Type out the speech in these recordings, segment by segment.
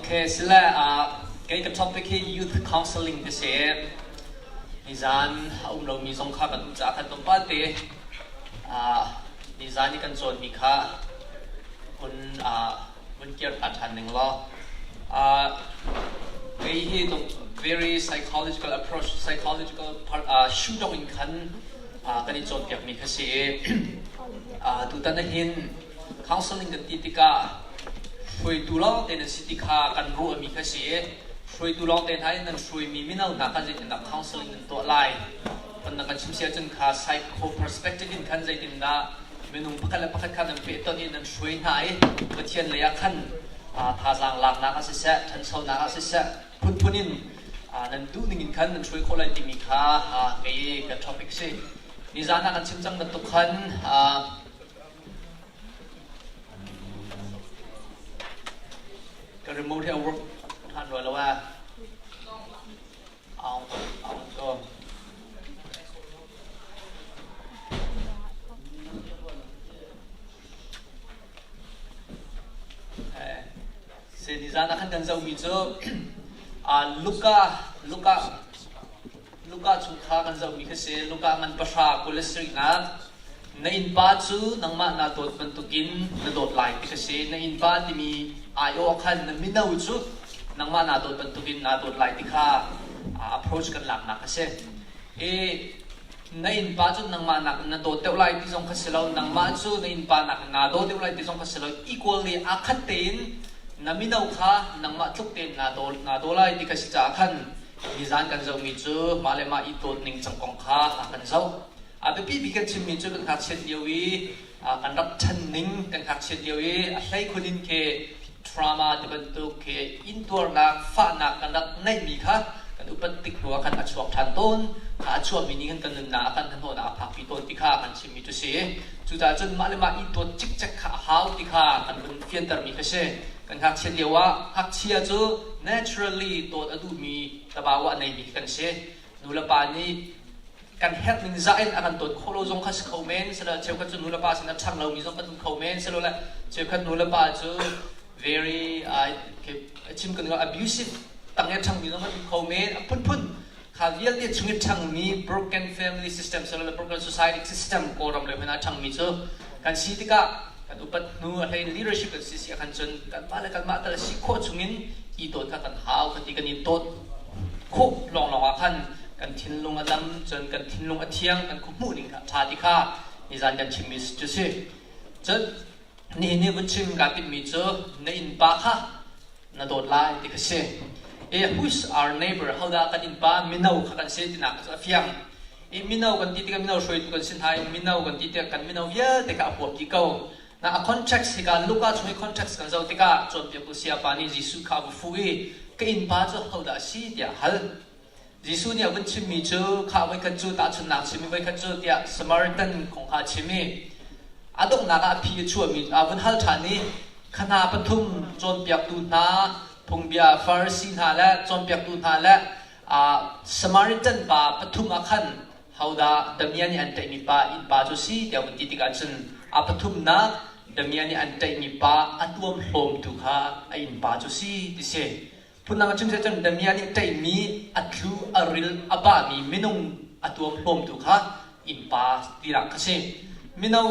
Okay, sile kei ka topic hi youth counseling ti si. Nizan a um lomi zong kha kan um caah khan tlawmpal te nizan i kan cawnmi kha hun vun kir ta ṭhan ning law. Kei hi very psychological approach, psychological part shoe in khan kan i cawnpiakmi kha si i tutan ahhin counseling kan ti tikah hruaitu lawng te nan si ti kha kan ruahmi kha si i hruaitu lawng te hna in nan hruaimi mino hna kha zeitindah counseling nan tuah lai kan na kan chim si ahcun kha psycho perspective in khan zeitindah minung pakhat le pakhat kha nan pehtonh i nan hruai hna i Pathian lei ah khan thazaang laknak ah siseh ṭhanchonak ah siseh phunphun in nan duh ning in khan nan hruai khawh lai timi kha kei ka topic si. Nizan ah kan chim cang bantuk khan ka remote hi a work ṭhan rua lo a. Aung aung ko. Se nizan ah khan kan zohmi cu Luka Luka Luka chung kha kan zohmi kha si. Luka ngan pahra 27nak na innpa cu nangmah naa dawt bantukin na dawt lai ti kha si. Na innpa timi aiawh khan na mino cu nangmah naa dawt bantukin naa dawt lai ti kha approach kan laknak a si. I na innpa cu nangmah nak na dawt deuh lai ti zong kha si lo nangmah cu na innpa nak naa daw deuh lai ti zong kha si lo equally aa khat tein na mino kha nangmah tluk tein naa daw naa daw lai ti kha si caah khan nizan kan zohmi cu mah le mah i dawt ning cang kong kha kan zoh. A biapi bik kan chimmi cu kan ngakchiat lio i kan rak ṭhan ning kan ngakchiat lio i a hleikhun in khi trauma ti bantuk khi intuarnak fahnak kan rak neihmi kha kan upat tik hnu ah khan a chuak ṭhan tawn. Kha a chuahmi nih khan kan nunnak ah kan hnahnawhnak a phakpi tawn ti kha kan chimmi cu si. Cucaah cun mah le mah i dawt cikcek kha a hau ti kha kan vun fiantermi kha si. Kan ngakchiat lio ah ngakchia cu naturally dawt a duhmi tabawa a neimi kan si. Nulepa nih kan herh ning zah in a kan dawt khawh lo zong kha si kho men silo cheukhat cu nulepa sin a ṭhang lomi zong kan um kho men silole cheukhat nulepa cu very chim kan abusive tang i ṭhangmi zong kan um kho men. A phunphun kha vialte chung i ṭhangmi broken family system silole broken society system Kawlram le hmanh ah ṭhangmi cu kan si tikah kan upat hnu a hlei leadership kan si si ahkhan cun kanmah le kanmah tal si khawh chungin i dawt kha kan hau kan ti. Kan i dawt khawh lawnglawng ah khan kan thinlung a dam, cun kan thinlung a thiang, kan khuahmuh ning kha a ṭha ti kha nizan kan chimmi cu si. Cun nihin ni vun chim kaa timhmi cu na innpa kha na dawt lai ti kha si. E who's our neighbor? Hodah kan innpa? Mino kha kan si tinak cu a fiang. I mino kan ti tikah mino hruaitu kan si hna i mino kan ti tikah kan mino vialte kha a huap dih ko. Na a context hika Luka chung i context kan zoh tikah cawnpiaktu sayapa nih Jesuh kha a va fuh i ka innpa cu hodah a si tiah a hal. Jesuh nih a vun chimmi cu kha voikhat cu tahchunhnak chim i voikhat cu tiah Samaritan kong kha a chim i a donghnak ah a phi a chuahmi a vun hal ṭhan i kha hna pathum cawnpiaktu hna phungbia Farasi hna le cawnpiaktu hna le Samaritan pa pathum ah khan hodah damian nih an ṭaihmi pa innpa cu si tiah vun ti tikah cun a pathumnak damian nih an ṭaihmi pa a tuamhlawmtu kha a innpa cu si ti si. Phundang a chim cun damian nih ṭaihmi a tlu a ril a bami minung a tuamhlawmtu kha innpa tinak kha si. Mino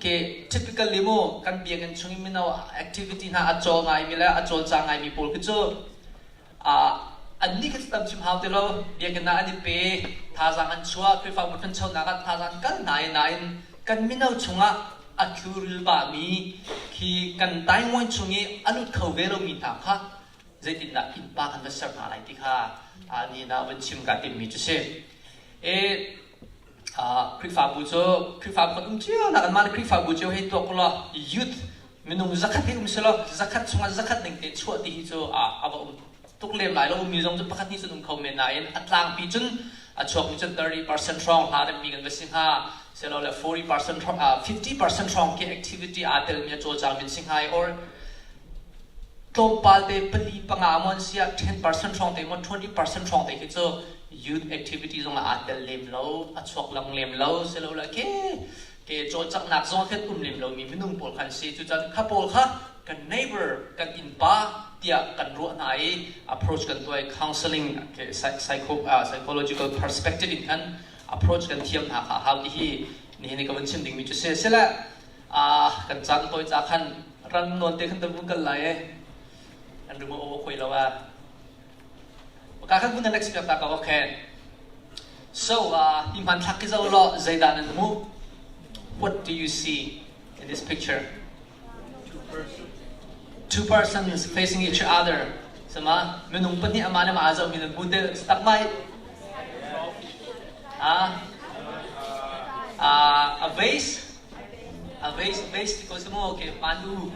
ke typically mu kan biakinn chung i mino activity hna a cawl ngaimi le a cawlcang ngaimi pawl khi cu annih kha tam chim hau ti lo. Biakinn ah an i pe, thazaang an chuah, Khrihfabu ṭhanchonak ah thazaang an kal hna i nain kan mino chungah a tluril bami khi kan tainguan chung i a lut kho ve lomi hna kha zeitindah innpa kan va ser hna lai ti kha ni na vun chim kaa timmi cu si. E Khrihfabu cu Khrihfabu kan um cio nak anmah le Khrihfabu cio hei tuak ulaw youth minung zakhat hi um selaw zakhat chungah zakhat ning te chuah ti hi cu a va um tuk lem lai lo. Ummi zong cu pakhat hnih cun um kho men nain a tlangpi cun a chuakmi cun 30% hrawng hla remmi kan va si hnga silole 40% 50% hrawng khi activity aa telmi a cawlcang min si hnga i or tlawmpal te pali panga mon sia 10% hrawng te mon 20% hrawng te khi cu youth activity zong ah aa tel lem lo, a chuak lang lem lo silole ke ke cawlcanghnak zong khin um lem lomi minung pawl khan si. Cucan kha pawl kha kan neighbor, kan innpa. tiah kan ruah hna i approach kan tuah i counseling psychological perspective in khan approach kan thiam hna kha hau ti hi nihin i ka vun chim dingmi cu si. Sile kan caan tawi ca khan ran nawn te khan kan vun kal lai e. An rim aw khoi lo a. Ka khan vun next piak ta ko okay. So hi hmanthlak ki zo lo zeidah nan hmuh? What do you see in this picture? Two persons facing each other. Sama minung pahnih ama le ma zoh mi nan hmu te tak mai. Ah a vase a vase vase ti ko si mu okay panu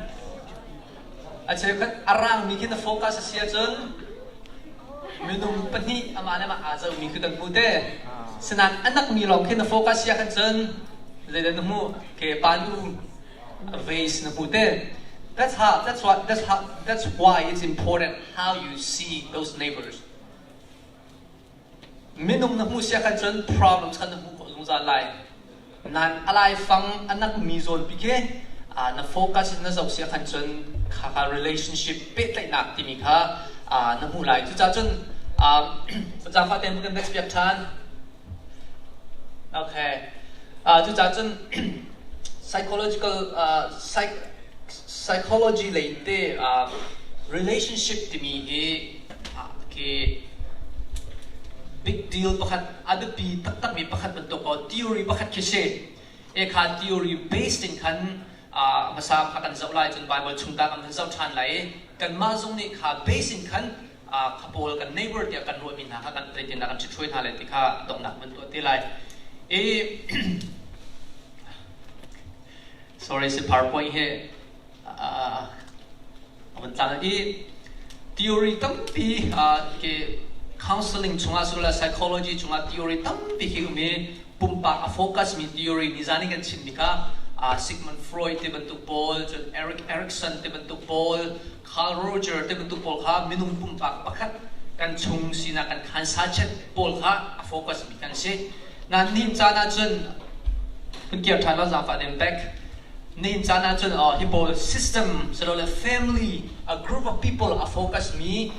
a cheukhat a rang mi khi na focus a si ahcun minung pahnih amah le mah aa zohmi khi kan hmu te. Sinain anak mi lawng khi na focus sia khan cun zeidah na hmuh? Ke panu a vase na hmu te. That's how that's what that's how that's why it's important how you see those neighbors. Minung na hmuh sia khan cun problems kha na hmuh khawh zungzal lai. Nain a laifang a nakmi zawn pi khi na focus in na zoh sia khan cun kha kha relationship pehtlaihnak timi kha na hmuh lai. Cucaah cun zaangfah tein kan next piak ṭhan. Okay. Cucaah cun psychological psych, psychology lei te relationship timi hi khi big deal pakhat a biapi taktakmi pakhat bantuk ko theory pakhat khi si. E kha theory based in khan hmasa kha kan zoh lai cun Bible chung ta kan van zoh ṭhan lai i kanmah zong nih kha base in khan kha pawl kan neighbor tiah kan ruahmi hna kha kan zeitindah kan ṭhithruai hna lai ti kha donghnak van tuah te lai. I sorry si PowerPoint hi a van tlang i theory tampi ke counseling chungah sila psychology chungah theory tampi hi um i pumpak a focus mi theory nizan in kan chimmi kha Sigmund Freud te bantuk pawl cun Erik Erikson te bantuk pawl Carl Roger te bantuk pawl kha minung pumpak pakhat kan chung sinak kan khansa chet pawl kha a focus mi kan si. Nain nihin caan ahcun hun kir ṭhan lo zaangfah den back. Nihin caan ahcun hi pawl system silole family a group of people a focus mi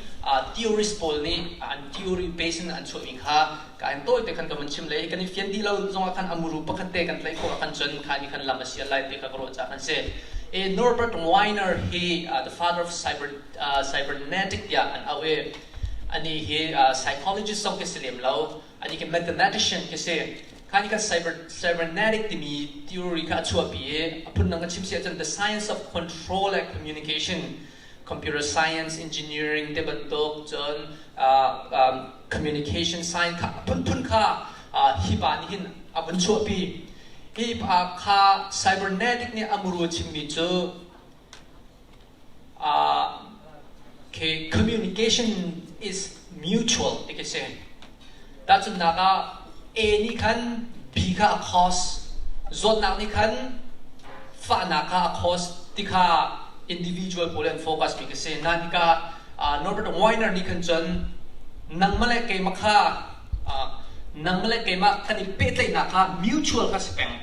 theorist pawl nih an theory base in an chuahmi kha ka in tawi te khan ka van chim le kan i fian dih lo zongah khan a muru pakhat te kan tlaih khawh ah khan cun kha ni khan lam a sial lai ti kha ka ruah caah khan si. Norbert Weiner hi the father of cyber cybernetic tiah an auh i ani hi psychologist zong khi si lem lo ani khi mathematician khi si. Kha ni kan cyber cybernetic timi theory kha a chuahpi i a phundang ka chim si ahcun the science of control and communication computer science engineering te bantuk cun communication science kha phunphun kha hi pa nih hin a vun chuahpi. Hi pa kha cybernetic nih a muru a chimmi cu communication is mutual ti khi si. Tahchunhnak ah A nih khan B kha a cause, zawtnak nih khan fahnak kha a cause ti kha individual pawl an focus mi khi si. Nain hika Norbert Weiner nih khan cun nangmah le keimah kha nangmah le keimah kan i pehtlaihnak kha mutual kha si peng.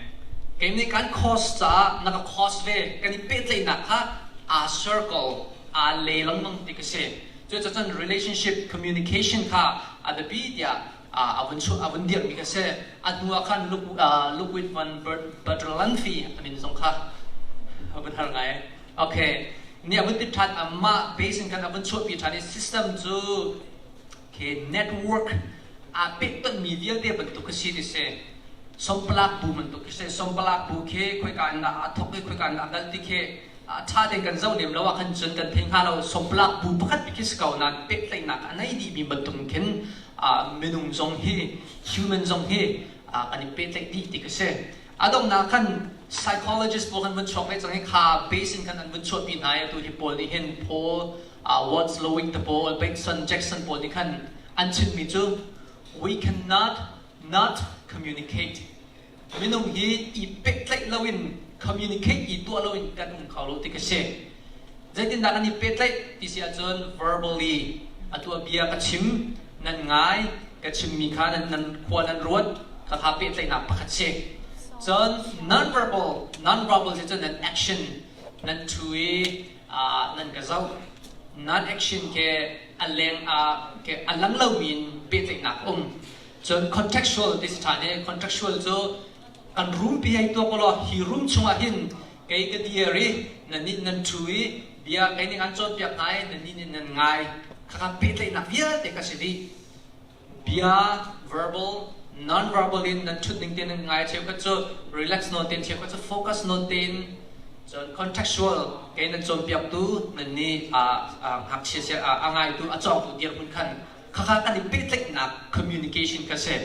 Keimah nih kan cause caah na ka cause ve kan i pehtlaihnak kha aa circle aa le lengmang ti ka si. Cucun relationship communication kha a biapi tiah a vun chuah a vun dirhmi kha si. A hnu ah khan Ludwig von Bertalanffy a min zong kha a vun har ngai. Okay. Ni a vun tit ṭhan amah base in khan a vun chuahpi ṭhan i system cu khi network aa pehtonhmi vialte bantuk khi si ti si. Sompalak bu bantuk khi si. Sompalak bu khi khoika in dah aa thok i khoika in dah a kal ti khi ṭha tein kan zoh lem lo ah khan cun kan thei hnga lo. Sompalak bu pakhat khi si ko nain pehtlaihnak a nei dihmi bantuk khin minung zong hi human zong hi kan i pehtlaih dih ti khi si. A donghnak khan psychologist pawl kan vun chuak ve cang i kha base in khan an vun chuahpi hna i atu hi pawl nih hin Paul Watzlawick te pawl Bateson Jackson pawl nih khan an chimmi cu we cannot not communicate. Minung hi i pehtlaih loin communicate i tuah loin kan um kho lo ti ka si. Zeitindah kan i pehtlaih ti si ahcun verbally atu bia ka chim nan ngai ka chimmi kha nan, nan khua nan ruat khakha pehtlaihnak pakhat si. Cun non-verbal non-verbal si cun nan action nan thu i nan ka zoh. Non-action ke a leng a ke a lang lomi in pehtlaihnak um. Cun contextual ti si ṭhan i contextual cu kan room pi hei tuak ulaw hi room chungah hin kei ka dir i nan nih nan ṭhu i bia kei nih an cawnpiak hna i nan nih nih nan ngai. Khakha pehtlaihnak vialte kha si dih. Bia verbal, non-verbal in nan ṭhut ning tein nan ngai cheukhat cu relax nawn tein cheukhat cu focus nawn tein cun contextual kei nan cawnpiaktu nan nih ngakchia a ngaitu a cawngtu dirhmun khan khakha kan i pehtlaihnak communication kha si.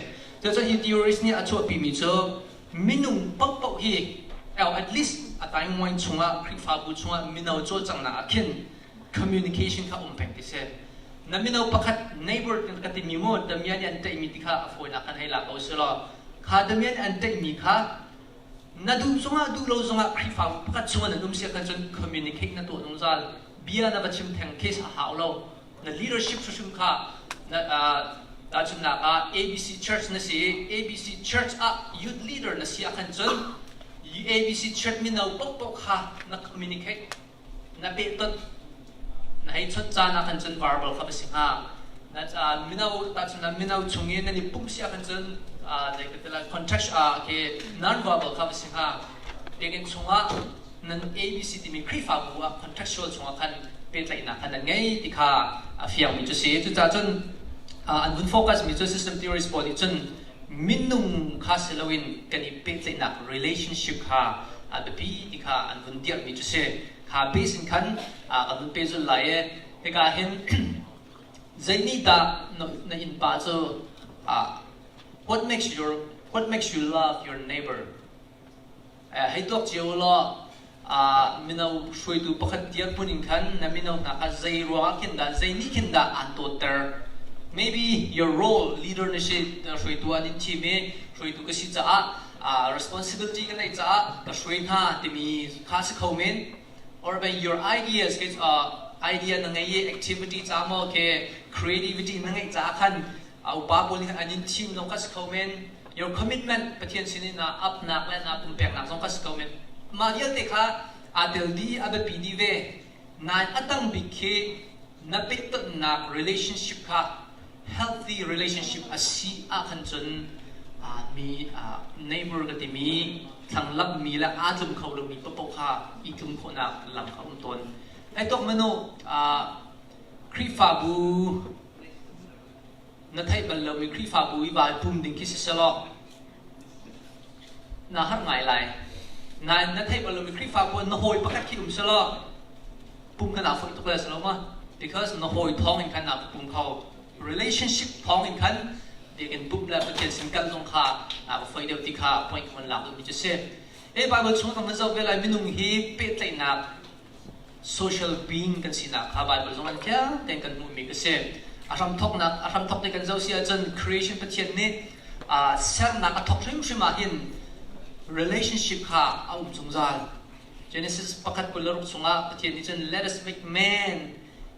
Cucaah hi theories nih a chuahpimi cu minung paohpaoh hi at least a taingmuain chungah Khrihfabu chungah mino cawlcanghnak ah khin communication kha um peng ti si. Na mino pakhat neighbor ka timi mu damian nih an ṭaihmi ti kha a fawinak khan hei lak ko si law kha damian an ṭaihmi kha na duh zongah duh lo zongah Khrihfabu pakhat chungah nan um si khan cun communicate na tuah zungzal bia na va chim theng case a hau lo na leadership hrimhrim kha na tahchunhnak ah ABC Church na si ABC Church ah youth leader na si ah khan cun ABC Church mino paohpaoh kha na communicate na pehtonh na hei chawnh caan ah khan cun verbal kha va si hnga. Na mino tahchunhnak mino chung i nan i pumh si ah khan cun zei ka ti lai contract ah khi non-verbal kha va si hnga. Biakinn chungah nan ABC timi Khrihfabu ah contractual chungah khan pehtlaihnak khan nan ngei ti kha a fiangmi cu si. Cucaah cun an vun focus mi cu system theories pawl nih cun minung kha si loin kan i pehtlaihnak relationship kha a biapi ti kha an vun dirhmi cu si. Kha base in khan kan vun pehzulh lai i hika hin zei dah na innpa cu what makes you love your neighbor? Hei tuak cio u law mino hruaitu pakhat dirhmun in khan na mino hna kha zei ruangah khin dah zei nih khin dah aan dawtter? Maybe your role leader na si hruaitu an in thim i hruaitu ka si caah responsibility ka neih caah ka hruai hna timi kha si kho men or by your ideas ke idea na ngei i activity ca maw ke creativity na ngeih caah khan upa pawl nih khan an in thim zong kha si kho men your commitment Pathian sinin ah apnak le na pumpeknak zong kha si ko men mah vialte kha aa tel dih a biapi dih ve nain a tang bik khi na pehtonhnak relationship kha healthy relationship a si ah khan cun mi neighbor ka timi thlanglamh mi le aa tlum kho lomi paoh kha i tlum khawhnak lam kha um tawn hei tok manu Khrihfabu Na theih bal lomi Khrihfabu i vai pum ding khi siselaw naa harh ngai lai. Nain na theih bal lomi Khrihfabu ah na hawi pakhat khi um selaw pum kha naa foih tuk lai si lo ma? Because na hawi thawng in khan naa pum kho. Relationship thawng in khan biakinn pumh le Pathian sin kal zong kha naa va foih deuh ti kha point ka van lak duhmi cu si. E Bible chung kan van zoh ve lai minung hi pehtlaihnak social being kan sinak kha Bible zong an fiang tein kan hmuhmi ka si. A hramthawknak a hramthawk te kan zoh si ahcun creation Pathian nih sernak a thawk hrimhrim ah hin relationship kha a um zungzal. Genesis pakhat 26 chungah Pathian nih cun let us make man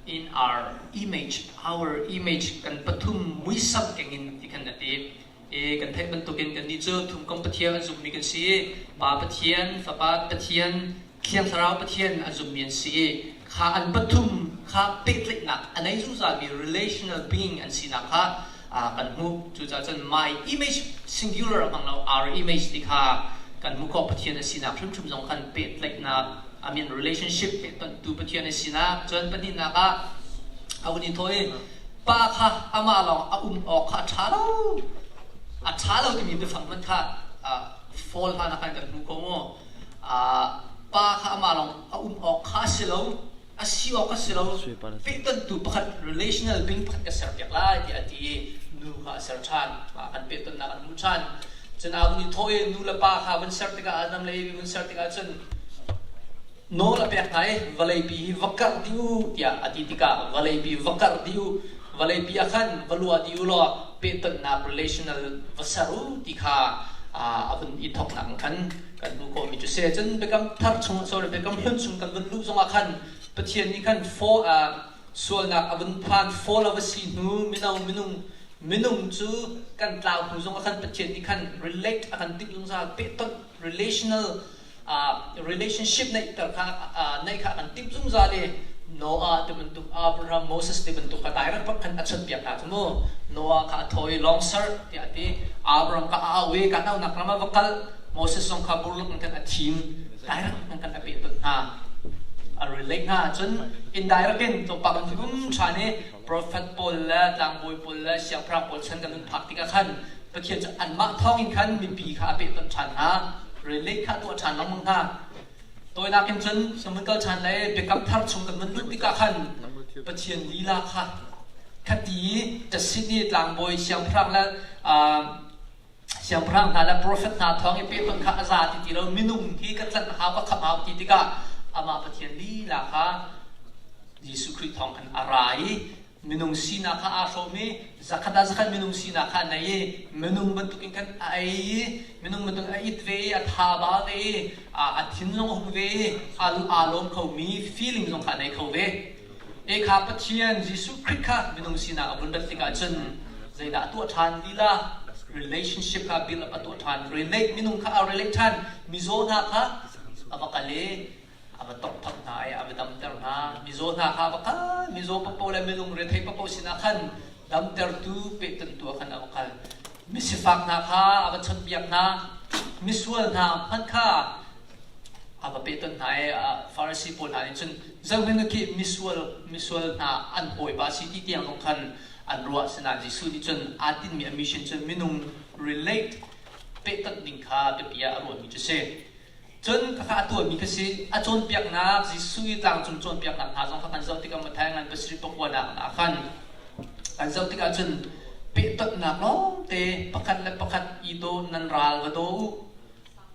in our image, our image kan pathum muisam kengin ti khan a ti. I kan theih bantukin kannih cu thumkom Pathian an zummi kan si i Pa Pathian, Fapa Pathian, Thiang Thlarau Pathian an zummi an si i kha an pathum kha pehtlaihnak a nei zungzalmi relational being an sinak kha kan hmuh. Cucaah cun my image singular a hmang lo, our image ti kha kan hmuh khawh Pathian a sinak hrimhrim zong khan pehtlaihnak I mean relationship pehtonhtu Pathian a sinak cun pahnihnak ah a vun i thawh i pa kha amah lawng a um awk kha a ṭha lo a ṭha lo timi biafang hmanh kha fall hlan ah khan kan hmu ko mu pa kha amah lawng a um awk kha a si lo a si awk a si lo pehtonhtu pakhat relational being pakhat ka serpiak lai tiah a ti i nu kha a ser ṭhan kan pehtonhnak an hmuh ṭhan cun aa vun i thawh i nu le pa kha vun ser tikah Adam le Eve vun ser tikah cun nawl a pek hna i vawleipi hi va karh dih u tiah a ti tikah vawleipi va karh dih u vawleipi ah khan va luah dih u law pehtonhnak relational va ser u ti kha a vun i thawknak in khan kan hmuh khawhmi cu si cun biakam thar chung sorry biakam hlun chung kan vun luh zongah khan Pathian nih khan for sualnak a vun phan fall a va si hnu mino minung minung cu kan tlau hnu zongah khan Pathian nih khan relate a kan timh zungzal pehtonh relational relationship neihter kha neih kha kan timh zungzal i. Noah ti bantuk Abraham, Moses ti bantuk kha direct bak khan a chawnhpiak hna cu mu. Noah kha a thaw i lawng ser tiah a ti. Abraham kha a au i kan aunak ram ah va kal. Moses zong kha burluk in khan a thim. Direct in khan a pehtonh hna. A relate hna. Cun indirect in tlawmpal kan um ṭhan i prophet pawl le tlangbawi pawl le siangpahrang pawl chan kan hun phak tikah khan Pathian cu anmah thawngin khan mipi kha a pehtonh ṭhan hna. Relate kha a tuah ṭhan lengmang hna. Tawinak in cun kan vun kal ṭhan lai biakam thar chung kan vun luh tikah khan Pathian lila kha khati i ṭasit i tlangbawi siangpahrang le siangpahrang hna le profet hna thawng i pehtonh kha a za ti ti lo minung hi ka tlanh hau ka khamh hau ti tikah amah Pathian lila kha Jesuh Khrih thawng khan a ra i minung sinak kha aa hrawm i zakhat ah zakhat minung sinak kha a nei i minung bantukin khan a ei i minung bantukin a it ve i a tha ba ve i a thinlung a hung ve i aa lawm khomi feeling zong kha a nei kho ve. E kha Pathian Jesuh Khrih kha minung sinak a vun rat tikah cun zeidah a tuah ṭhan lila relationship kha build up a tuah ṭhan relate minung kha a relate ṭhan mizaw hna kha a va kal i a va tokthok hna i a va damter hna. Mizaw hna kha a va kal. Mizaw paohpaoh le minung rethei paohpaoh sinah khan damtertu pehtonhtu ah khan a va kal. Misifak hna kha a va chawnhbiak hna. Misual hna hmanh kha a va pehtonh hna i Farasi pawl hna nih cun zohhmanh u khi misual misual hna an hawipa si ti tiang zong khan an ruah. Asinain Jesuh nih cun aa tinhmi a mission cu minung relate pehtonh ding kha biapi ah a ruahmi cu si. Cun khakha a tuahmi kha si. A cawnpiaknak, Jesuh i tlangcung cawnpiaknak hna zong kha kan zoh tikah Matthai ngan pasarih pakuanak ah khan kan zoh tikah cun pehtonhnak lawngte pakhat le pakhat i daw nan ral va daw u,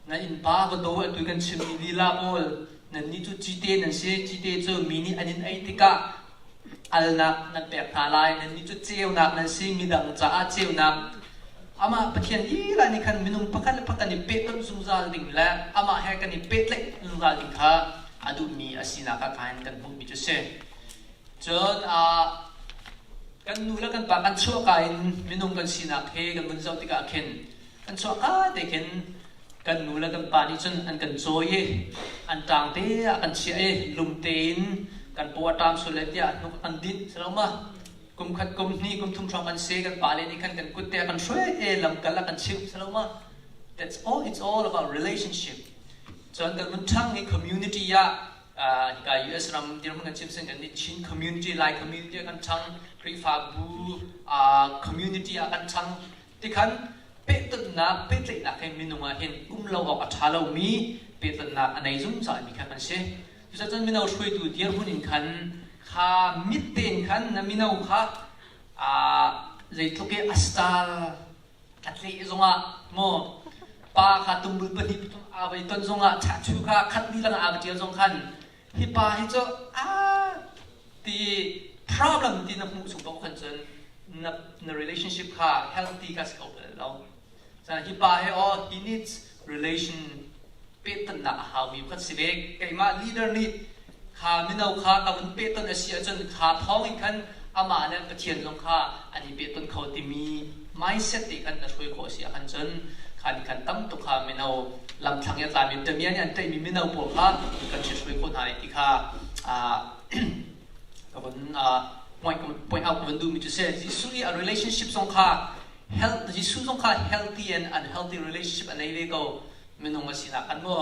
nan innpa va daw u atu kan chimmi lila pawl nannih cu cite nan si, cite cu mi nih an in ei tikah alnak nan pek hna lai nannih cu ceunak nan si midang caah ceunak amah Pathian lila nih khan minung pakhat le pakhat kan i pehtonh zungzal ding le amah he kan i pehtlaih zungzal ding kha a duhmi a sinak kha khan kan hmuhmi cu si cun kan nu le kan pa kan chuahka in minung kan sinak he kan vun zoh tikah khin kan chuahka te khin kan nu le kan pa nih cun an kan cawi i an ṭang te ah kan chiah i lum tein kan paw a ṭam sual le tiah hnuk an dinh si lo ma kum khat kum hnih kum thum hrawng kan si kan pa le nih khan kan kut te a kan hruai e lamkal a kan chimh si lo ma that's all it's all about relationship cun kan vun ṭhang i community ah hika US ram dirhmun kan chim sin kan nih Chin community Lai community ah kan ṭhang Khrihfabu community ah kan ṭhang Tikhan pehtonhnak pehtlaihnak he minung ah hin um lo awk a ṭha lomi pehtonhnak a nei zungzalmi kha kan si. Cucaah mino hruaitu dirhmun in khan kha mit tein khan na mino kha zeitluk i a style a tleh zongah maw pa kha tumbul pahnih pathum aa vai ton zongah chachu kha khat ni lang aa va ṭial zong khan hi pa hi cu aa ti problem ti na hmuh chung paoh khan cun na, na relationship kha healthy kha si kho bal lo. Cun hi pa hi oh he needs relation pehtonhnak a haumi pakhat si ve. Keimah leader nih kha mino kha ka vun pehtonh a si ahcun kha thawng in khan amah le Pathian zong kha an i pehtonh kho timi mindset te khan na hruai khawh a si ahkhan cun kha nih khan tam tuk kha mino lamthlang i a tlami damian nih an tlaihmi mino pawl kha kan hruai khawh hna lai ti kha ka vun point out ka vun duhmi cu si Jesuh i a relationship zong kha health Jesuh zong kha healthy and unhealthy relationship a nei ve ko minung a sinak kan mu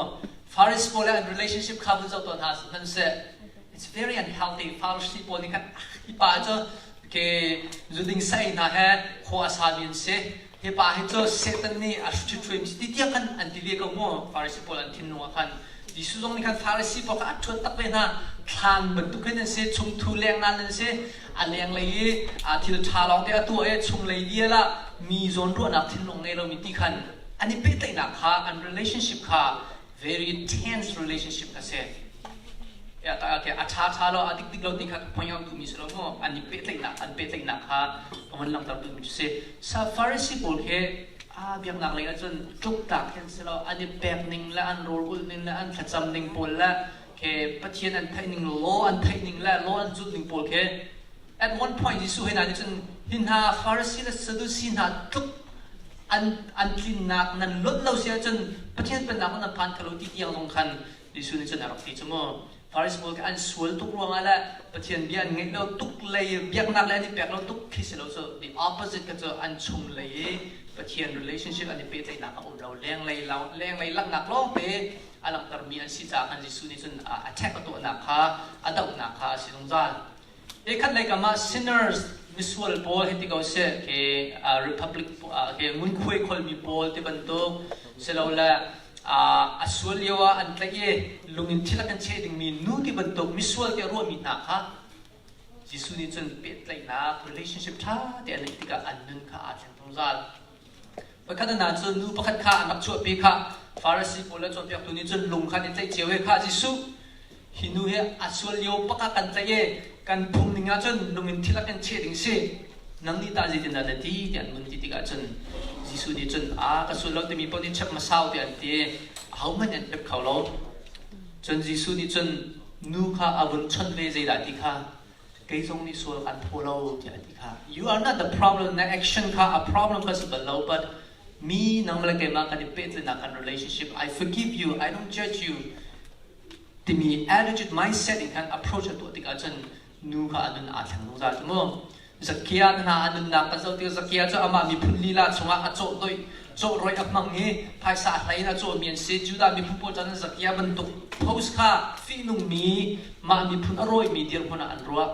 Pharisee pawl le an relationship kha vun zoh tawn hna hmanhseh it's very unhealthy Pharisee pawl nih khan hi pa cu ke zuding sa ei hna he khua a sami an si hi pa hi cu Satan nih a ṭhitṭhuim si ti tiang khan an ti ve ko mu Pharisee pawl an thinlung ah khan Jesuh zong nih khan Pharisee pawl kha a ṭhuat tak ve hna thlan bantuk hin an si chungthu lengnan an si a lenglei i a thil ṭha lawng te a tuah i chunglei vial ah mi zawn ruahnak thinlung ngei lomi ti khan an i pehtlaihnak kha an relationship kha very tense relationship kha si a ṭha ṭha lo a dik dik lo ti kha point out duhmi si lo mu an i pehtlaihnak an pehtlaihnak kha ka van langhter duhmi cu si sa Pharisee pawl khi a biaknak lei ahcun tluktlak khi an si lo an i pek ning le an rawl ulh ning le an thlacam ning pawl le ke Pathian an theih ning law an theih ning le law an zulh ning pawl khi at one point Jesuh he hna nih cun hi hna Pharisee le Sadducee hna tluk an an tlinnak nan lonh lo si ahcun Pathian pennak nan phan kho lo ti tiang zong khan Jesuh nih cun a rak ti cu mu. Pharisee pawl khi an sual tuk ruangah le Pathian bia an ngeih lo tuk lei biaknak le an i pek lo tuk khi si lo cu the opposite kha cu an chung lei i Pathian relationship an i pehtlaihnak a um lo lenglei lenglei langhnak lawngte a langhtermi an si caah khan Jesuh nih cun attack a tuahnak kha a dohnak kha a si zungzal. Hi khat lei kam ah sinners misual pawl hei ti ko seh ke republic ke ngunkhuai kholmi pawl ti bantuk silole a sual lio ah an tlaih i lungin thil a kan cheh dingmi nu ti bantuk misual tiah ruahmi hna kha Jesuh nih cun pehtlaihnak relationship ṭha te an neih tikah an nun kha aa thleng zungzal. Pakhat hna cu nu pakhat kha an rak chuahpi kha Farasi pawl le cawnpiaktu nih cun lung kha an i tlaih cio i kha Jesuh hi nu hi a sual lio pakhat kan tlaih i kan phung ning ah cun lung in thil a kan cheh ding si nang nih tah zeitindah na ti tiah an vun ti tikah cun Jesuh nih cun a ka sual lo timi paoh nih chep hmasau tiah an ti ahohmanh an pep kho lo cun Jesuh nih cun nu kha a vun chawnh ve zeidah ti kha kei zong nih sual kan phaw lo tiah a ti kha. You are not the problem na action kha a problem kha si bal lo but mi nang le keimah kan i pehtlaihnak kan relationship I forgive you I don't judge you timi attitude mindset in khan approach a tuah tikah cun nu kha a nun aa thleng zungzal cu mu. Zakia hna a nunnak kan zoh tikah Zakia cu amah miphun lila chungah a cawh doih cawh roih a hmang i phaisa hlei in a cawhmi an si. Judah miphun pawl caan Zakia bantuk post kha fihnungmi mah miphun a rawimi dirhmun ah an ruah.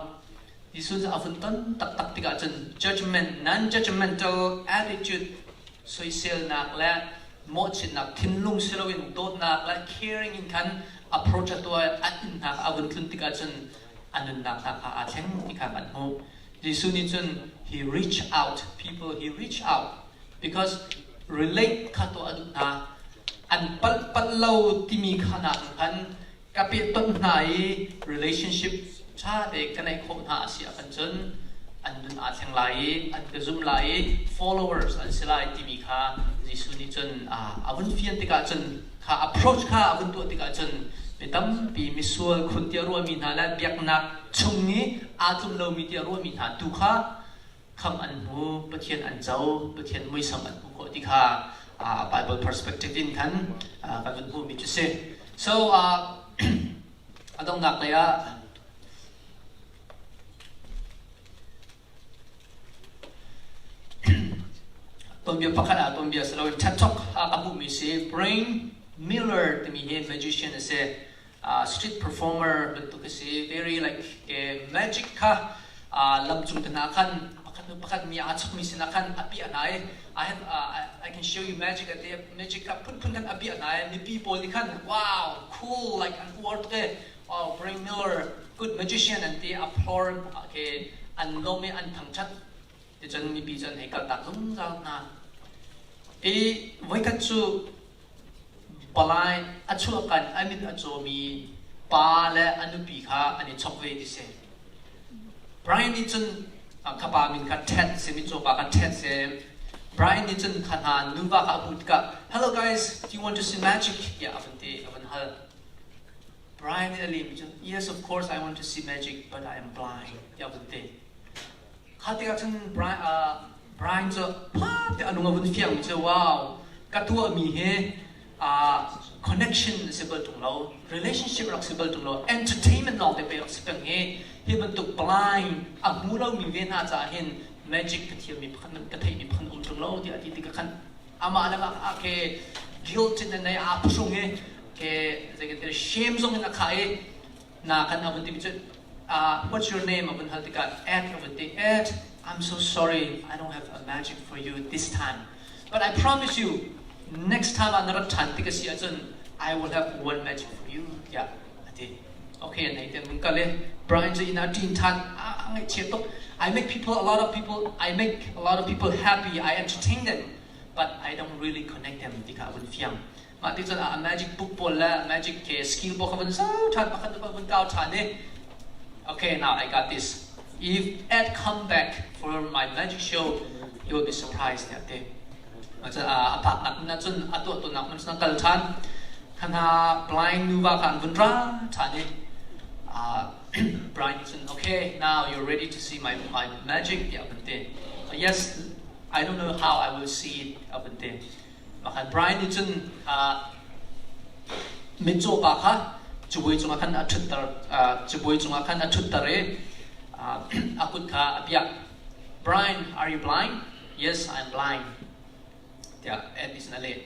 Jesuh cu a vun ton taktak tikah cun judgment, non-judgmental attitude, soiselnak le mawhchiatnak thinlung si loin dawtnak le caring in khan approach a tuah i an inn hna kha a vun tlun tikah cun a nunnak hna kha aa thleng ti kha kan hmuh. Jesuh nih cun he reach out people he reach out because relate kha tuah a duh hna. An palh palh lo timi kha nak khan ka pehtonh hna i relationship ṭha te ka neih khawh hna a si ahkhan cun an nun aa thleng lai i an ka zum lai i followers an si lai timi kha Jesuh nih cun a vun fian tikah cun kha approach kha a vun tuah tikah cun mi tampi misual khun tiah ruahmi hna le biaknak chung i aa tlum lomi tiah ruahmi hna tu kha kham an hmu, Pathian an co, Pathian muisam an hmuh khawh ti kha Bible perspective in khan kan vun hmuhmi cu si. So a donghnak lei ah tuanbia pakhat ah tuanbia si loin TED Talk ah ka hmuhmi si Brain Miller timi hi magician a si. Street performer bantuk a si. Very like magic kha lamcung te hna khan pakhat hnu pakhat mi aa chokmi sinah khan a piah hna i I have I can show you magic a ti magic kha phunphun khan a piah hna i mipi pawl nih khan wow cool like an uar tuk i oh Brain Miller good magician an ti applaud okay an lawm i an thangṭhat ticun mipi cu an hei kaltak zungzal hna i voikhat cu Palai a chuahkan a mit a cawmi pa le a nupi kha an i chok ve ti si. Brian nih cun kha pa min kha Ted si mitcaw pa kha Ted si. Brian nih cun kha hna nuva kha a hmuh tikah hello guys do you want to see magic tiah a van ti a van hal. Brian nih a lehmi cun yes of course I want to see magic but I am blind tiah a vun ti. Kha tikah cun Brian, uh, Brian cu phak te a lung a vun fiang cu wow ka tuahmi hi uh, connection si bal ṭung lo relationship rak si bal ṭung lo entertainment lawng te pe rak si peng hi hi bantuk blind a hmu lomi ve hna caah hin magic ka thiammi pakhat ka theihmi pakhat um ṭung lo tiah a ti tikah khan amah le mah ah ke guilt in a nei aa phuhrung i ke zeitin shame zong in a khah i na kan a vun timi cu what's your name a vun hal tikah Ed a vun ti Ed I'm so sorry I don't have a magic for you this time but I promise you next time ah na rat ṭhan tik a si ahcun I will have one magic for you tiah a ti okay an hei ti mun kal i Brian cu inn ah ṭin ṭhan a ngaihchia tuk I make people a lot of people I make a lot of people happy I entertain them but I don't really connect them ti kha a vun fiang Mah ti cun a magic book pawl le magic ke skill pawl kha vun zoh ṭhan pakhat nu vun kau ṭhan i okay now I got this if Ed come back for my magic show he will be surprised tiah ti a phaknak hmun ah cun a tuah tawnnak hmun cun a kal ṭhan khana blind nuva kha an vun ra ṭhan i Brian nih cun okay now you're ready to see my my magic tiah a vun ti yes I don't know how I will see it a vun ti Pakhat Brian nih cun mitcaw pa kha. Cabuai cungah khan a ṭhutter cabuai cungah khan a ṭhutter i a kut kha a piah. Brian, are you blind? Yes, I'm blind. Tiah Ed nih cun a leh.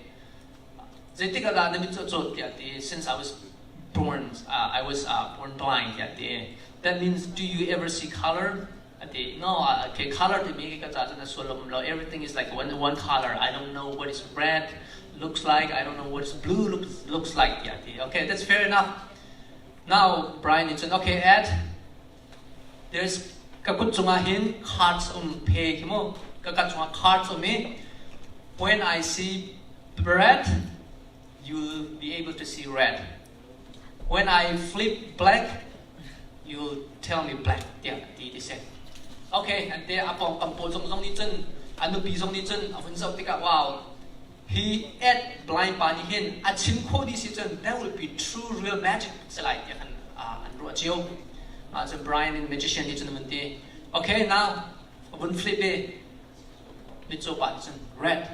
Zeitik ah dah na mit cu a cawt tiah a ti. Since I was born, I was born blind tiah a ti. That means do you ever see color? A ti. No, okay, color timi ka ca cun a sullam um lo. Everything is like one color. I don't know what is red looks like. I don't know what is blue looks like tiah a ti. Okay, that's fair enough. Now, Brian nih cun, okay, Ed, there's ka kut cungah hin cards um phe khi mu. Ka kut cungah cards um i when I see red, you'll be able to see red. When I flip black, you'll tell me black tiah ti ti si. Okay, an te a pawngkam pawl zong zong nih cun a nupi zong nih cun a vun zoh tikah wow, hi Ed blind pa nih hin a chim khawh dih si cun that will be true real magic si lai tiah khan an ruah cio. Cun Brian in magician nih cun a vun ti, okay, now a vun flip i mitcaw pa nih cun red,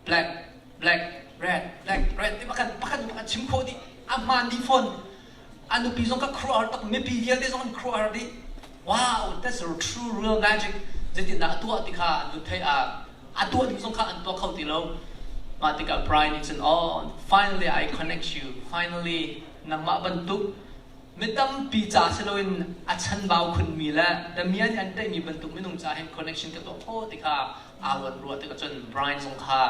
black, black, red, black, red ti pakhat pakhat pakhat chim khawh dih a hmaan dih fawn. A nupi zong ka khuaruahhar tuk, mipi vialte zong an khuaruahhar dih. Wow, that's a true real magic. Zeitindah a tuah ti kha an vun theih ah a tuah ding zong kha an tuah kho ti lo. Mah tikah Brian nih cun, oh, finally I connect you. Finally, nangmah bantuk mi tampi ca si loin a chanbau khunmi le damian an tlaihmi bantuk minung ca hin connection ka tuah khawh ti kha aa ruat ruah tikah cun Brian zong kha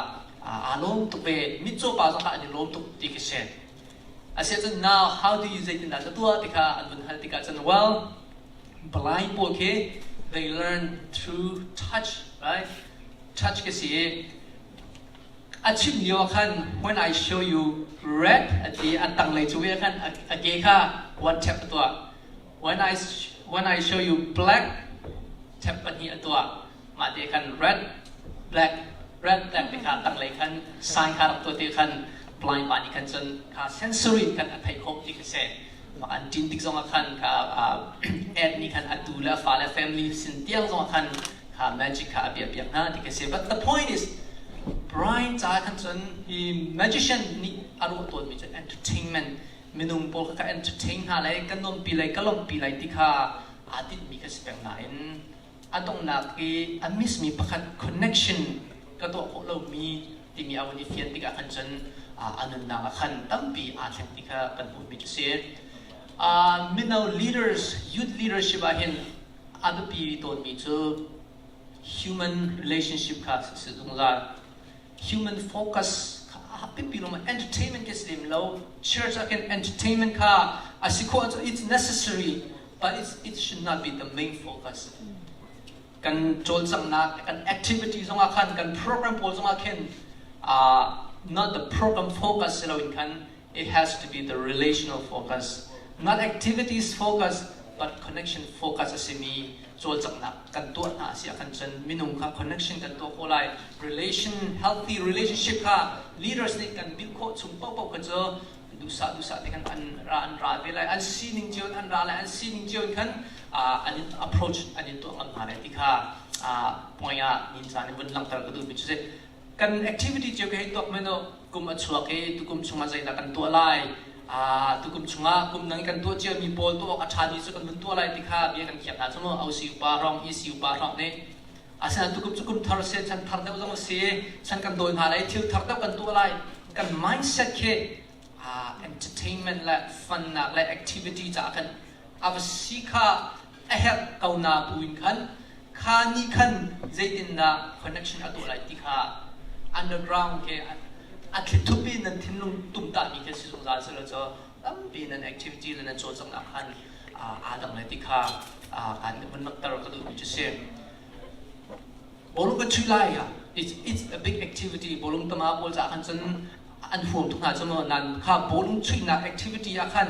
aa lawm tuk ve. Mitcaw pa zong kha an i lawm tuk ti khi si. Asiahcun now how do you zeitindah na tuah ti kha an vun hal tikah cun well blind pawl khi they learn through touch right touch ka si i a chim lio ah khan when I show you red a ti a tanglei cu ve khan a ke kha one tap a tuah when I show you black tap pahnih a tuah mah te khan red black red black ti kha tanglei khan sign kha rak tuah ti khan blind pa nih khan cun kha sensory khan a theih khawh ti khi si an ṭin tik zongah khan kha Ed nih khan a tu le a fa le family sin tiang zongah khan kha magic kha a bia piak hna ti khi si but the point is Brian ca khan cun hi magician nih a ruah tawnmi cu entertainment minung pawl kha ka entertain hna lai ka nuampi lai ka lawmhpi lai ti kha aa tinhmi kha si peng nain a donghnak i a miss mi pakhat connection ka tuah khawh lomi timi a vun i fian tikah khan cun a nunnak ah khan tampi aa thleng ti kha kan hmuhmi cu si. Mino leaders, youth leadership ah hin a biapi tawnmi cu human relationship kha si zungzal. Human focus kha a biapi lo entertainment ke si lem lo. Church ah khin entertainment kha a si khawh ahcun it's necessary but it should not be the main focus. Kan cawlcanghnak, kan activity zongah khan, kan program pawl zongah khin not the program focus si loin khan it has to be the relational focus. Not activities focus, but connection focus a simi cawlcanghnak kan tuah hna a si ahkhan cun minung kha connection kan tuah khawh lai. Relation, healthy relationship kha leaders nih kan build khawh chung paohpaoh kha cu duhsah duhsah te khan an ra an ra ve lai an sining cio in an ra lai an sining cio in khan an in approach an in tuah ngam hna lai ti kha point ah nin caan in vun langhter ka duhmi cu si kan activity cio ka hei tuak men kum a chuak i tukum chungah zeidah kan tuah lai tukum chungah kum dang kan tuah cio mi pawl tuah awk a ṭha mi cu kan vun tuah lai ti kha bia kan khiak hna cu mu OC upa rong EC upa rong nih asinain tukum cu kum thar si chan thar deuh zong a si chan kan dawi hna lai thil thar deuh kan tuah lai kan mindset khi entertainment le funnak le activity caah khan a va si kha a herh ko na buin khan kha nih khan zeitindah connection a tuah lai ti kha underground ke a thlithup in nan thinlung tumtahmi khi si zungzal selaw cu tampi nan activity le nan cawlcanghnak khan aa dang lai ti kha kan vun langhter ka duhmi cu si. Bawlung kan chuih lai it's a big activity bawlung tama pawl caah khan cun an huam tuk hna cu maw nan kha bawlung chuihnak activity ah khan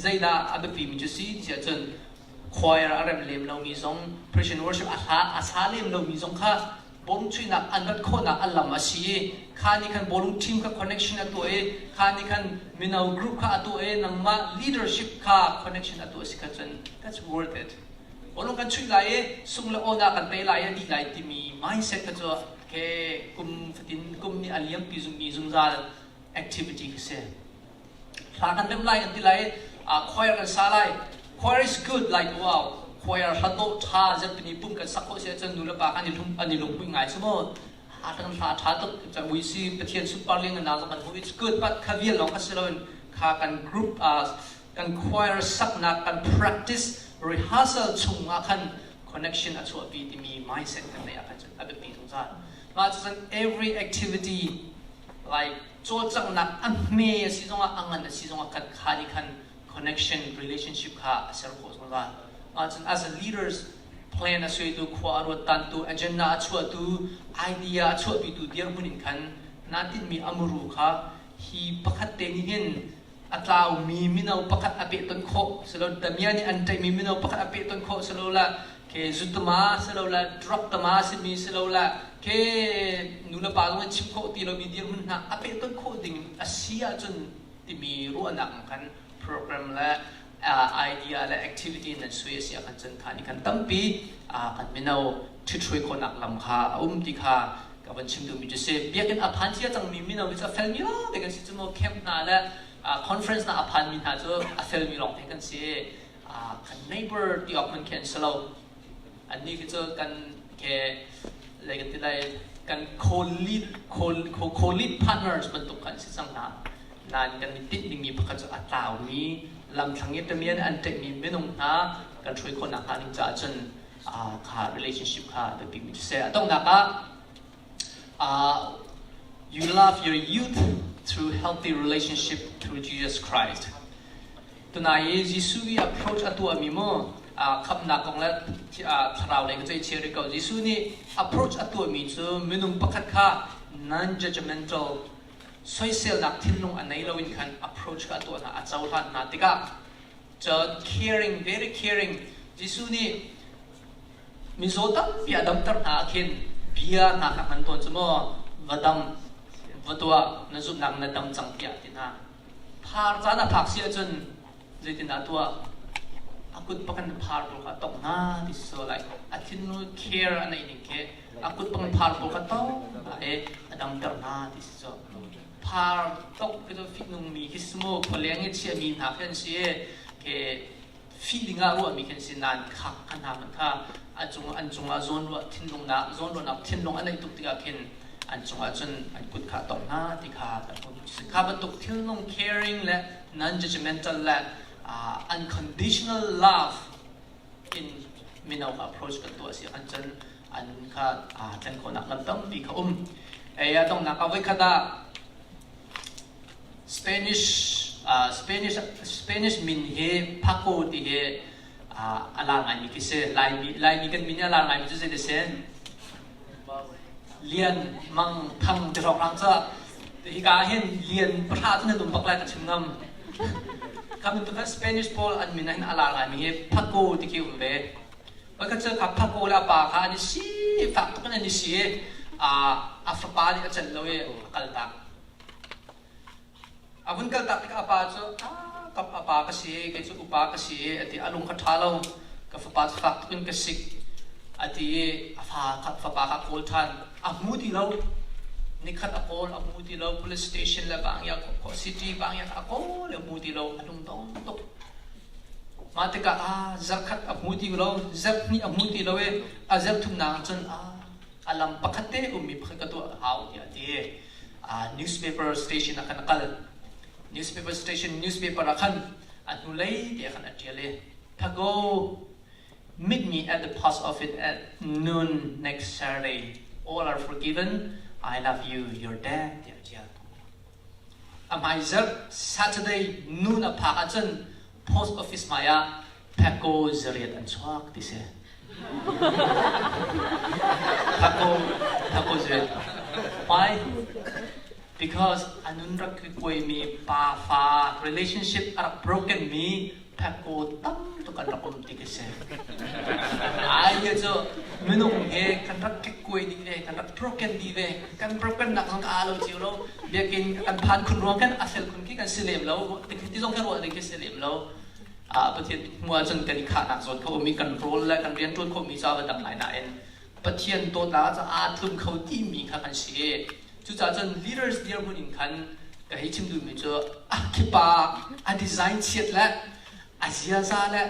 zeidah a biapi mi cu si tiah cun choir a rem lem lomi zong Christian worship a hla a sa lem lomi zong kha bawlung chuihnak an rat khawhnak a lam a si i kha nih khan bawlung team kha connection a tuah i kha nih khan mino group kha a tuah i nangmah leadership kha connection a tuah si kha cun that's worth it Bawlung kan chuih lai i sung le awn ah kan tei lai i a dih lai timi mindset kha cu ke kum fatin kum nih a liampi zungmi zungzal activity khi si. Hla kan remh lai kan ti lai i Choir kan sa lai. Choir is good like wow. Choir hla dawh ṭha zarhpini pum kan sak khawh si ahcun nu le pa kan i lung an i lunghmuih ngai cu mu. Kan hla ṭha tuk. We see Pathian sunpar lianngannak zong kan hmuh. It's good but kha vial lawng kha si loin kha kan group kan choir saknak kan practice rehearsal chung ah khan connection a chuahpi timi mindset kan neih ah khan cun a biapi zungzal. Mah cucun every activity like cawlcanghnak a hme a si zongah a ngan a si zongah kan kha nih khan connection relationship kha a ser khawh zungzal. Mah cun as a leaders plan a suaitu khua a ruat tantu agenda a chuahtu idea a chuahpitu dirhmun in khan naa tinhmi a muru kha hi pakhat te nih hin a tlaumi mino pakhat a pehtonh khawh silo damian nih an ṭaihmi mino pakhat a pehtonh khawh silo la ke zutama silo la drug tama simi silo la ke nu le pa zong in chim khawh ti lomi dirhmun hna a pehtonh khawh ding a si ahcun timi ruahnak khan program le idea le activity nan sui a si ahkhan cun kha nih khan tampi kan mino ṭhithruai khawhnak lam kha a um ti kha ka van chim duhmi cu si. Biakinn a phan cia cangmi mino hi cu a felmi lawngte kan si cu mu. Camp hna le conference hna a phanmi hna cu a felmi lawngte kan si. Kan neighbor ti awk hmanh khi an si lo. Annih khi cu kan ke zei kan ti lai kan co-lead co-lead partners bantuk kha an si cang hna. Nain kan i tinh dingmi pakhat cu a tlaumi lamthlang i tamian an ṭaihmi minung hna kan hruai khawhnak hnga ding caah cun kha relationship kha biapimi cu si. A donghnak ah you love your youth through healthy relationship through Jesus Christ. Tunai i Jesuh i approach a tuahmi mu khamnak kong le thlarau lei ka ceih chia rih ko. Jesuh nih approach a tuahmi cu minung pakhat kha non-judgmental soiselnak thinlung a nei loin khan approach kha a tuah hna, a cohlan hna tikah cun caring, very caring Jesuh nih mizaw tampi a damter hna ah khin bia hna kha hman tawn cu maw va dam va tuah na zumhnak na dam cang tiah ti hna phar caan a phak si ahcun zeitindah tuah a kut pakan phar pawl kha a tongh hna ti si so like a thinlung care a neih ning khi a kut pakan phar pawl kha tong hna i a damter hna ti si so phar tongh khi cu fihnungmi khi si mu khualeng i chiahmi hna khi an si i ke fih dingah ruahmi khi an si nain kha kha hna hmanh kha a cung an cungah zawnruah thinlungnak zawnruahnak thinlung a neih tuk tikah khin an cungah cun an kut kha a tongh hna ti kha kan hmuh. Kha bantuk thilnung caring le non-judgmental le unconditional love in mino kha approach kan tuah si ahkhan cun an kha thlen khawhnak lam tampi kha um. Ei a donghnak ah voikhat ah Spanish Spanish Spanish min hi Paco ti hi a lar ngaimi khi si. Laimi Laimi kan min hi a lar ngaimi cu zei ti si? Lian Mang Thang ti hrawkhrang cu hika ah hin Lian pahra cu nan um bak lai ka chim ngam. Kha bantuk khan Spanish pawl an min ah hin a lar ngaimi hi Paco ti khi um ve. Pakhat cu kha Paco le a pa kha an i si fak tuk in an i si i a fapa nih a celh lo i a kaltak. A vun kaltak tikah a pa cu ka a pa ka si kei cu upa ka si a ti a lung kha ṭha lo ka fapa cu fak tuk in ka sik a ti i a fa kha fapa kha a kawl ṭhan a hmu ti lo nikhat a kawl a hmu ti lo police station le bangya city bangya kha a kawl a hmu ti lo a lung dong tuk mah tikah a zarkhat a hmu ti lo zarhhnih a hmu ti lo i a zarhthumnak ah cun a lam pakhat te ummi pakhat ka tuah hau tiah a ti newspaper station ah khan a kal. Newspaper station newspaper ah khan a hnulei te ah khan a ṭial i Thago meet me at the post office at noon next Saturday. All are forgiven. I love you, your dad tiah a ṭial. A hmaizarh Saturday noon a phak ahcun post office hmai ah Paco zariat an chuak ti si. Paco, Paco zariat. Why? Because a nun rak kuaimi pa fa relationship a rak broken mi Paco tam tuk an rak um ti khi si. Ai hi cu minung he kan rak kekkuai dih ve, kan rak broken dih ve. Kan broken nak zong ka aa lo cio lo. Biakinn kan phan khun ruang kan a fel khun khi kan si lem lo. Ti zong kan ruah ding khi si lem lo. Pathian hmu ahcun kan i khahnak zawn kho um i kan rawl le kan rianṭuan khawhmi cu a va dang lai nain Pathian dawtnak ah aa tlum kho timi kha kan si i cucaah cun leaders dirhmun in khan ka hei chim duhmi cu ah khipa a design chiat le. A ziaza le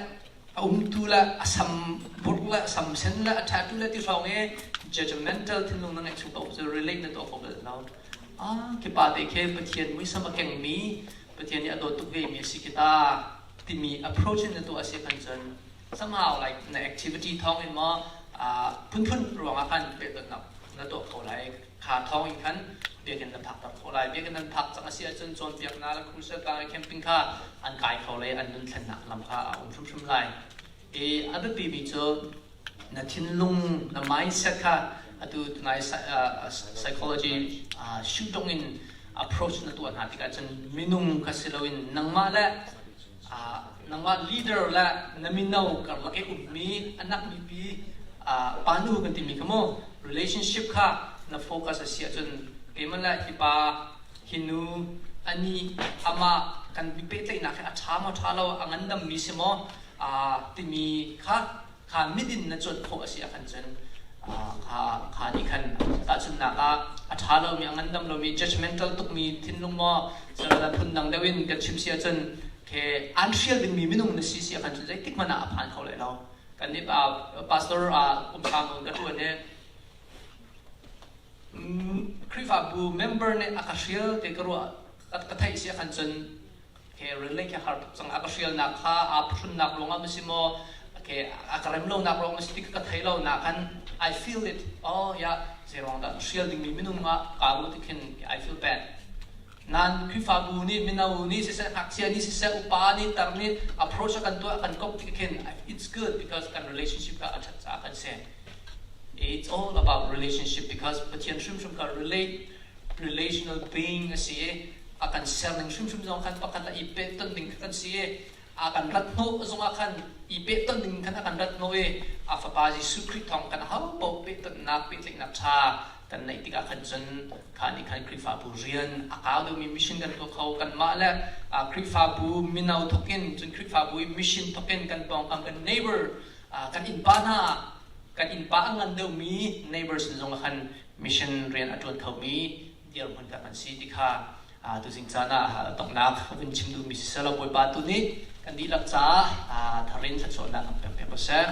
a umtu le a sam burh le a sam sen le a tattoo le ti hrawng i judgmental thinlung na ngeih chung paoh cu relate na tuah kho bal lo. Ah, khi pa te khi Pathian muisam a kengmi, Pathian nih a dawt tuk vemi a si khi ta timi approach in na tuah a si khan cun somehow like na activity thawng in maw phunphun ruangah khan pehtonnak na tuah kho lai. Kha thawng in khan biakinn na phakter khawh lai. Biakinn nan phak cang a si ahcun cawnpiaknak le crusade tlang le camping kha an kai kho lai, an nun thlennak lam kha a um hrimhrim lai. I a biapimi cu na thinlung, na mindset kha atu tunai psychology shootong in approach na tuah hna tikah cun minung kha si loin nangmah le nangmah leader le na mino karlak i ummi anak mipi panu kan timi kha mu relationship kha na focus a si ahcun keimah le hi pa hi nu ani amah kan pehtlaihnak hi a ṭha maw ṭha lo a ngandammi si maw timi kha kha midin na cuanh khawh a si ahkhan cun kha kha nih khan tahchunhnak ah a ṭha lomi a ngandam lomi judgmental tukmi thinlung maw sila phundang deuh in kan chim si ahcun ke an hrial dingmi minung na si si ahkhan cun zeitik hmanh ah a phan kho lai lo. Kan nih pastor kumhra nawn ka ṭuan i Khrihfabu member nih a ka hrial te ka ruah ka theih si ahkhan cun ke relei khi har tuk cang. A ka hrialnak kha aa phuhrunnak ruangah ma si maw ke a ka rem lonak ruang ma si ti ka thei lo na khan I feel it. Oh yeah, zeiruang dah hrial dingmi minung ah kaa ruah ti khin I feel bad. Nan Khrihfabu nih mino nih siseh ngakchia nih siseh upa nih tar nih approach a kan tuah kan kop tik khin it's good because kan relationship kha a ṭhat caah kan si. It's all about relationship because Pathian hrimhrim kha relate relational being a si i a kan ser ning hrimhrim zong khan pakhat le i pehtonh ding kha kan si i a kan rat hnawh zongah khan i pehtonh ding khan a kan rat hnawh i a fapa Jesuh Khrih thawng kan ho paoh pehtonhnak pehtlaihnak ṭha kan neih tikah khan cun kha nih khan Khrihfabu rian a kau deuhmi mission kan tuah kho. Kanmah le Khrihfabu mino thawkin cun Khrihfabu i mission thawkin kan pawngkam kan neighbor kan innpa hna kan innpa a ngan deuhmi neighbor sin zongah khan mission rian a ṭuan khomi dirhmun kha kan si ti kha tuzing caan ah donghnak vun chim duhmi si selaw Bawipa tu nih kan dihlak caah tharin thluachuahnak kan pek piak ko seh.